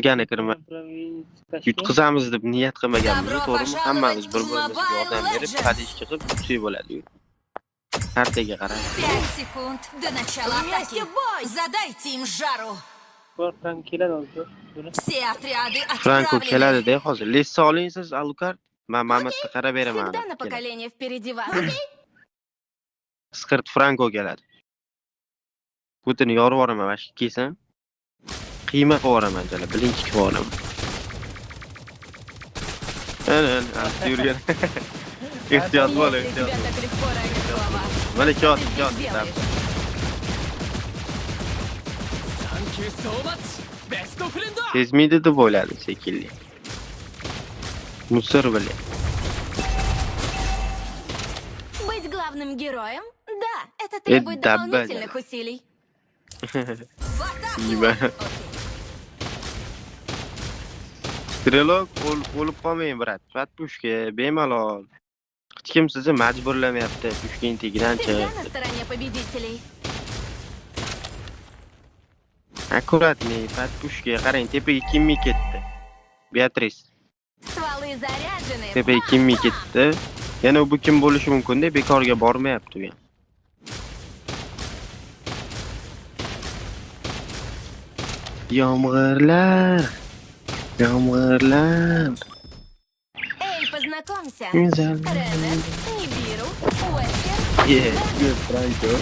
Yutqizgani kirma. Yutqizamiz deb niyat qilmaganmiz, Добро to'g'rimi? Hammamiz пожаловать bir в birimizga Mobile yordam berib, Legends! поддержка qilib yutsak bo'ladi. Kartaga qarab. 5 секунд до начала атаки. Задайте им жару. Frank keladi hozir. Buni Все отряды Franko отправлены. keladi-da hozir. Lessa oling siz, Alucard. Men Mamatga qarab beraman. Всегда на поколение впереди вас. Skirt Franko keladi. Butini yorib yuboraman, mana shu kelsam. Qiyma qilib yuboraman, jala, bilinchi qilib yuboraman. Ana, ana, ana, yurgan. Ehtiyot bo'l, Если ehtiyot. тебя так легко ранит слова, Mana что kiyot, ты kiyot. здесь делаешь? Sezmaydi deb o'yladi shekilli. Musor bilan. Быть главным героем? Да, это требует dabba дополнительных усилий. В атаку! Nima? Окей. Стрелок o'lib qolmang, брат. Fat pushka bemalol. Hech kim sizni majburlamayapti pushkaning tagidan Всегда chiq. на стороне победителей. Аккуратный, под pushka. Qarang, tepaga kimmi ketdi? Beatrice. Стволы заряжены. Tepaga kimmi ketdi? Yana bu kim bo'lishi mumkin-da, bekorga bormayapti u ham. Yomg'irlar. Yomg'irlar. Эй, познакомься. Go'zal. Ренет, Нибиру, Уэскер. Yeah, good, Franco.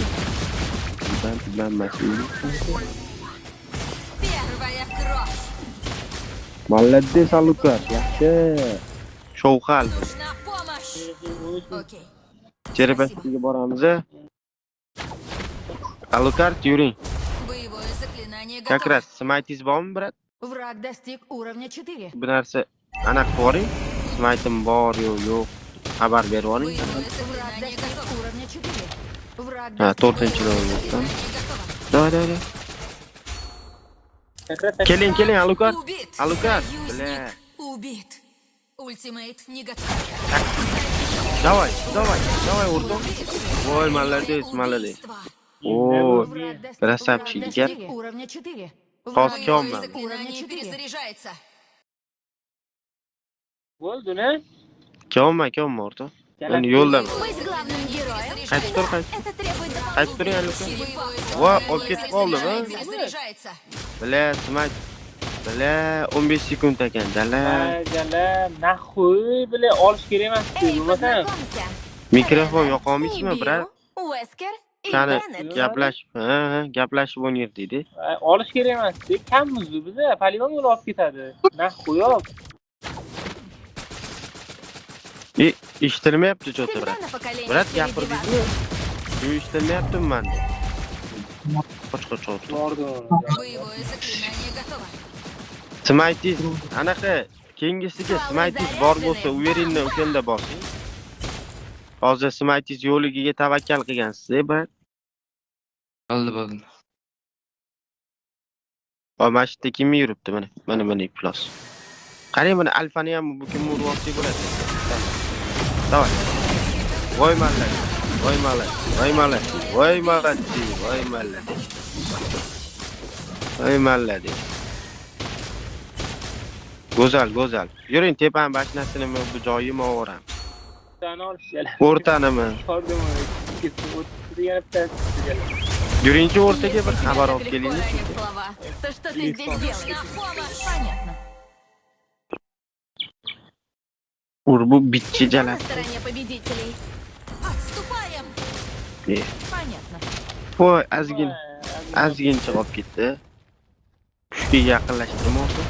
Ben mas'ul. Первая кровь. Молодец, Alucard. Yaxshi. Shovqal. Нужна помощь. Окей. Черепашкаga boramiz. A? Alucard, yuring. Боевое заклинание Как готово. раз smite'ingiz bormi, брат? Враг достиг уровня 4. Bu narsa aniq qilib yuboring. Smite'im bor, yo'q, yo'q. Xabar berib yuboring. Боевое Враг заклинание достиг готово. уровня 4. Враг Ha, достиг to'rtinchi Боевое level. заклинание готово. Давай, давай, давай. Keling, keling, Alucard. Убит. Alucard. Союзник Бля. убит. Ультимейт не готов. Давай, давай, давай, o'rtoq. Убит. Voy, молодец, молодец. Убийство. O, Враг достиг красавчик, враг jigar. достиг уровня 4. Hozir Враг Боевое kelman. достиг уровня заклинание 4. перезаряжается. Bo'ldi, ne? Kelma, kelma, o'rtoq. Endi yo'ldaman. Быть главным героем? Qaytib tur, qaytib. Это требует Qaytib turing, Alucard. Боевое Voy, заклинание olib ketib qoldim, a? перезаряжается. Бля, smite. Бля, 15 sekund ekan, jala. Jala, нахуй, бля, olish kerak emas, Эй, bo'lmasam. познакомься. Mikrofon yoqolmaysizmi, Нибиру, брат? Уэскер и Qani, Беннет. gaplashib, ha, gaplashib o'ynaydi. Olish kerak emas, kammiz biza, polibon yo'l olib ketadi. Нахуй olib. E, eshitilmayapti что-то, Всегда брат. на поколение Брат, впереди вас. gapirdingizmi? Yo'q, eshitilmayaptimi manda? Qoch, qoch, qoch. Bordim. Боевое заклинание готово. Smite'ingiz anaqa keyingisiga smite'ingiz bor bo'lsa, уверенно o'shanda bosing. Hozir smite'ingiz yo'ligiga tavakkal qilgansiz, брат. Bo'ldi, bo'ldi. Voy, mana shu yerda kim yuribdi mana. Mana mana iflos. Qarang, mana alfani ham bu kim urib olsak bo'ladi. Давай. Voy молодец. Voy молодец. Voy молодец. Voy молодец. Voy молодец. Voy молодец. Go'zal, go'zal. Yuring, tepani bashnasini bu joyimi o'ramiz. Bittani olish jala. O'rtanimi? Bordim. Ikkisi o'tdi, yana bittasi jala. Yuringchi o'rtaga bir Если тебя xabar так olib легко kelaylik. ранят слова, то что ты здесь делаешь? Нужна помощь. Понятно. Ur bu bitchi Всегда jala. на стороне победителей. Отступаем. Понятно. Voy, ozgina, ozgincha qolib ketdi. Pushkaga yaqinlashtirma o'rtoq.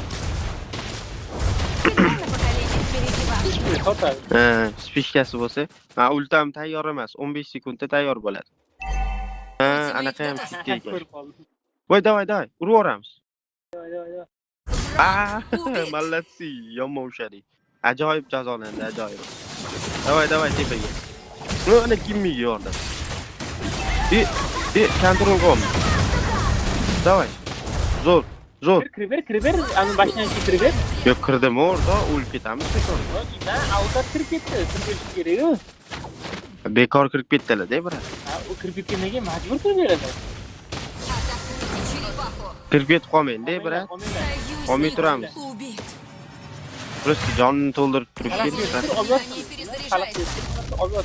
Всегда на поколение впереди вас. Sotadi. Ha, вспышка si bo'lsa, ha, ultam tayyor emas, 15 sekundda tayyor bo'ladi. Ha, anaqa ham bitta ekan. Ko'rib qoldim. Voy, давай, давай, urib yuboramiz. Давай, давай, давай. Ah, Убит. молодцы, yomon ushladik. Ajoyib jazolandi, ajoyib. Давай, давай tepaga. Ну, ana kimmiga yordam. E, e, контроль qildim. Давай. Zo'r, zo'r. Kirib ber, kirib ber, ani boshidan kirib ber. Yo'q, kirdim o'rtoq, o'lib ketamiz bekor. Ha, avtar kirib ketdi, kirib berish kerak-ku. Bekor kirib ketdilar-da, брат. Ha, u kirib ketgandan keyin majbur kirib beradi. Атакуйте черепаху. Kirib ketib qolmang-da, брат. Qolmanglar. Olmay Союзник turamiz. убит. Просто jonini to'ldirib turish kerak. Заклинание перезаряжается. Olib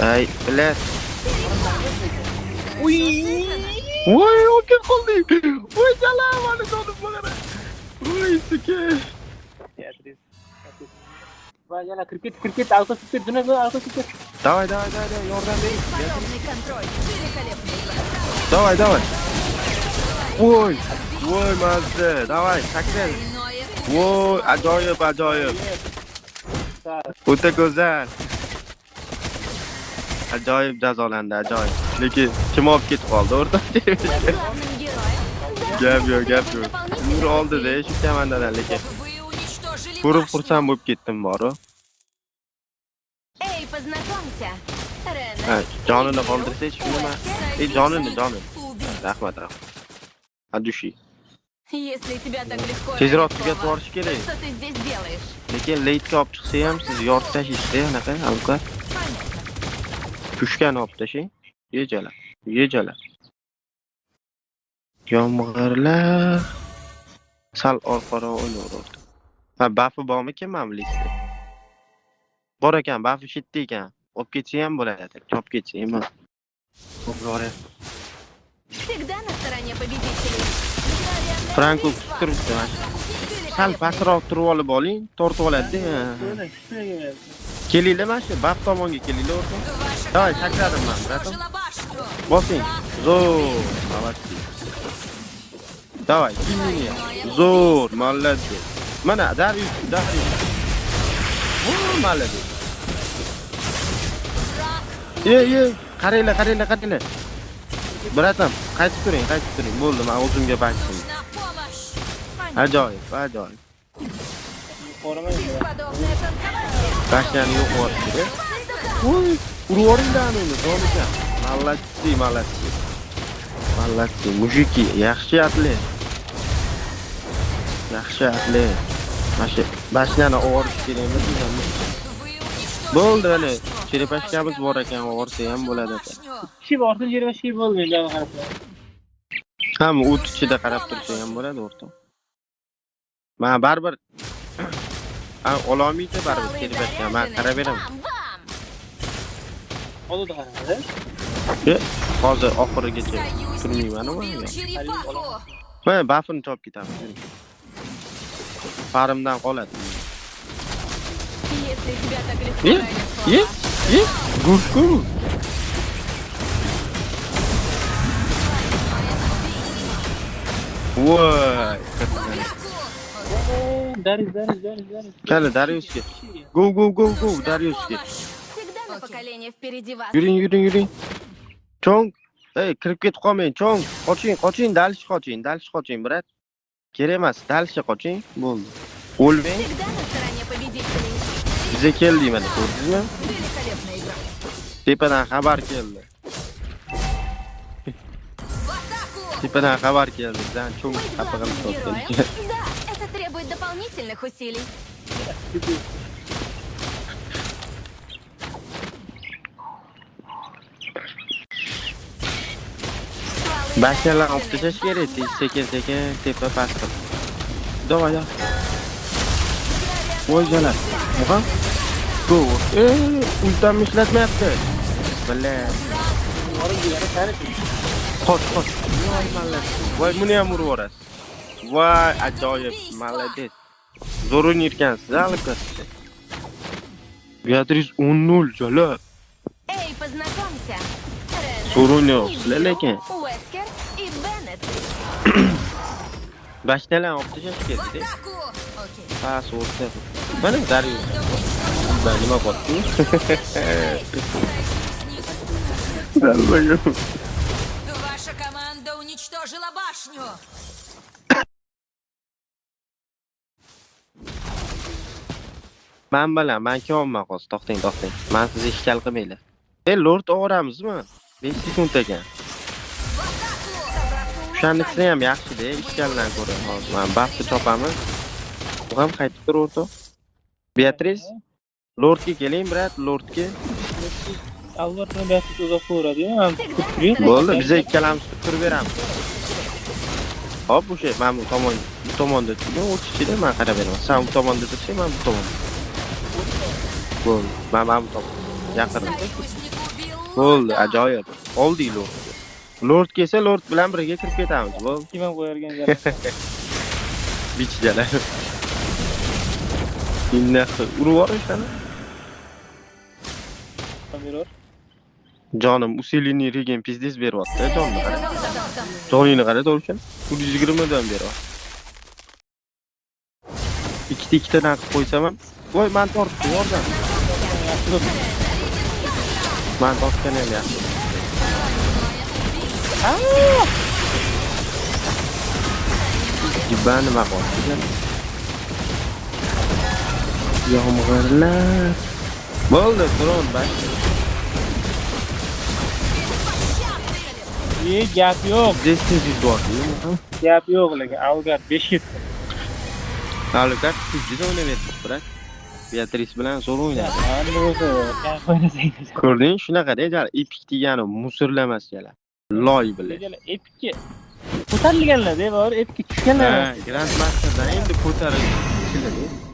Ay, блядь. Хорошо сыграно. Voy, o'kir qoldik. Voy, jala, mani jonim qara. Voy, sike. Va yana kirib ket, kirib ket, alqa kirib ket, duna alqa kirib ket. Давай, давай, давай, давай, yordam bering. Подобный контроль. Великолепная игра. Давай, давай. Voy, voy, mazza. Давай, sakran. Двойное Voy, ajoyib, ajoyib. O'ta go'zal. Ajoyib jazolandi, ajoyib. Lekin kim olib ketib qoldi o'rta? Быть главным героем? Да, Gap это yo'q, gap требует yo'q. дополнительных Nur oldi-da усилий. shu komandadan lekin. Вы уничтожили Ko'rib башню. xursand bo'lib ketdim boru. Эй, познакомься. Рене, Ha, jonini qoldirsangiz shu nima? Ey, jonini, Союзник jonini. убит. Rahmat, rahmat. Adushi. если тебя так легко Tezroq ранит tugatib слово, yuborish то kerak. что ты здесь делаешь? Lekin late'ga olib chiqsa ham siz yorib tashlaysiz-da, anaqa, Aluka. Понятно. Pushkani olib tashlang. Yejala. Yejala. Yomg'irlar sal orqaroq o'ynaverdi. Ha, bafi bormikin mana bu listda? Bor ekan, bafi shitda ekan. Olib ketsa ham bo'ladi. Chop ketsa ham. Olib Всегда на стороне победителей. Мгновенное Franko убийство. kutib turibdi mana shu. Sal pastroq turib olib oling, tortib oladi-da. Kelinglar mana shu baf tomonga kelinglar o'rtoq. Ваша Давай, команда sakradim man, братан. уничтожила башню. Bosing. Zo'r, молодцы. Давай, kimini? Zo'r, молодец. Mana Darius, Darius. Voy, молодец. Ye, ye, qaranglar, qaranglar, qaranglar. Братан, qaytib turing, qaytib turing. Bo'ldi, men o'zimga bachdim. Нужна помощь. Ajoyib, ajoyib. Бесподобное танкование. Башня ni yo'q yuboribdi. Voy, urib yuboringlar uni, zo'r ekan. Молодцы, молодцы. Молодцы, мужики, yaxshi atlet. Yaxshi atlet. Mana shu башня ni og'rish kerakmi deyman. Вы уничтожили Bo'ldi, mana башню. черепашка miz bor ekan, og'irsa ham bo'ladi ekan. Башню. Kishi borsin, yerga shi bo'lmaydi, joni qarab. Hamma o't ichida qarab tursa ham bo'ladi o'rtoq. Men baribir ha, ololmaydi baribir Стволы черепашка. Men заряжены. qarab beraman. Бам, бам! Hozir qaradi. Hozir oxirigacha Союзник turmayman убил u. черепаху. Mana bafini chopib ketamiz. Yuring. Farimdan qoladi. Если тебя так легко Е, ранит слова, ye, ye, go'shtku. Voy. В атаку! Darius, Darius, Darius, Darius. Kali Dariusga. Go go go go Нужна Dariusga. помощь. всегда на Окей. поколение впереди вас. Yuring, yuring, yuring. Chong. Ey, kirib ketib qolmang, chong. Qoching, qoching, дальше qoching, дальше qoching, брат. Kerak emas, дальше qoching. Bo'ldi. O'lmang. Всегда на стороне победителей. Biza keldik mana, ko'rdingizmi? Великолепная игра. Tepadan xabar keldi. В атаку! Tepadan xabar keldi. Bizani cho'ng Быть xafa главным qilib героем? turibdi. Да, это требует дополнительных усилий. Стволы Башня larni olib заряжены. tashlash kerak, Бам, tez бам! sekin sekin tepa past qilib. Давай, давай. Voy jala. Muham. Go. Ey, ultamni ishlatmayapti. Бля. Qoch, qoch. Voy, молодец. Voy, buni ham urib yuborasiz. Voy, ajoyib, молодец. Zo'r o'ynayotgansiz, Aluka. Beatriz 10-0 jala. Эй, познакомься. Рене, Zo'r o'ynayapsizlar Нибиру, lekin. Уэскер и Беннет. Башня larni olib tashlash В kerak-da. атаку! Окей. Pas o'rta. Mana Darius. Команда уничтожила Da nima qilyapti? Союзник. Ваша команда уничтожила башню. Man bilan, man kelyapman hozir. To'xtang, to'xtang. Man sizni ishkal qilmanglar. Ey, lord oramizmi? 5 sekund ekan. В атаку! O'shanisini ham yaxshi-da, ishkaldan ko'ra. Hozir man buffni chopamiz. Bu ham qaytib tur o'rtoq. Beatriz, lordga keling, брат, lordga. Alvar bilan Beatrice uzoq ko'radi-yu, ham Всегда turib. Bo'ldi, biza ikkalamiz turib beramiz. Hop, o'sha men bu tomon, bu tomonda turgan, o'tishida men qarab beraman. Sen bu tomonda tursang, men bu tomonda. Bo'ldi. Men bu tomon. Yaqin. Союзник убил Bo'ldi, лорда. Ajoyib. Oldik lord. Lord kelsa, lord bilan birga kirib ketamiz. Bo'ldi. Kim ham qo'yargan jala. Bichjalar. Inna urib yubor o'shani. Beror. Jonim, усиленный regen пиздец beryapti, jonini qara. Лордом. Joningni qara, to'g'ri. 120 dan beryapti. Ikkita ikkitadan qilib qo'ysam ham. Voy, man tortdi, yordam. Man tortgani ham yaxshi. Двойное убийство. Jibba nima qilyapti? Yomg'irlar. Bo'ldi, dron bas. E, gap yo'q. Tez tez yutib. Gap yo'q lekin Algar 5 ketdi. Alucard juda o'ynayapti, брат. Beatrice bilan zo'r o'ynadi. Endi bo'lsa, kayf o'ynasang. Ko'rding, shunaqa-da, jala epik degani musorlamas jala. Loy bilan. Jala epikka ko'tarilganlar-da, bor epikka tushganlar. Ha, Grand Masterdan endi ko'tarildi.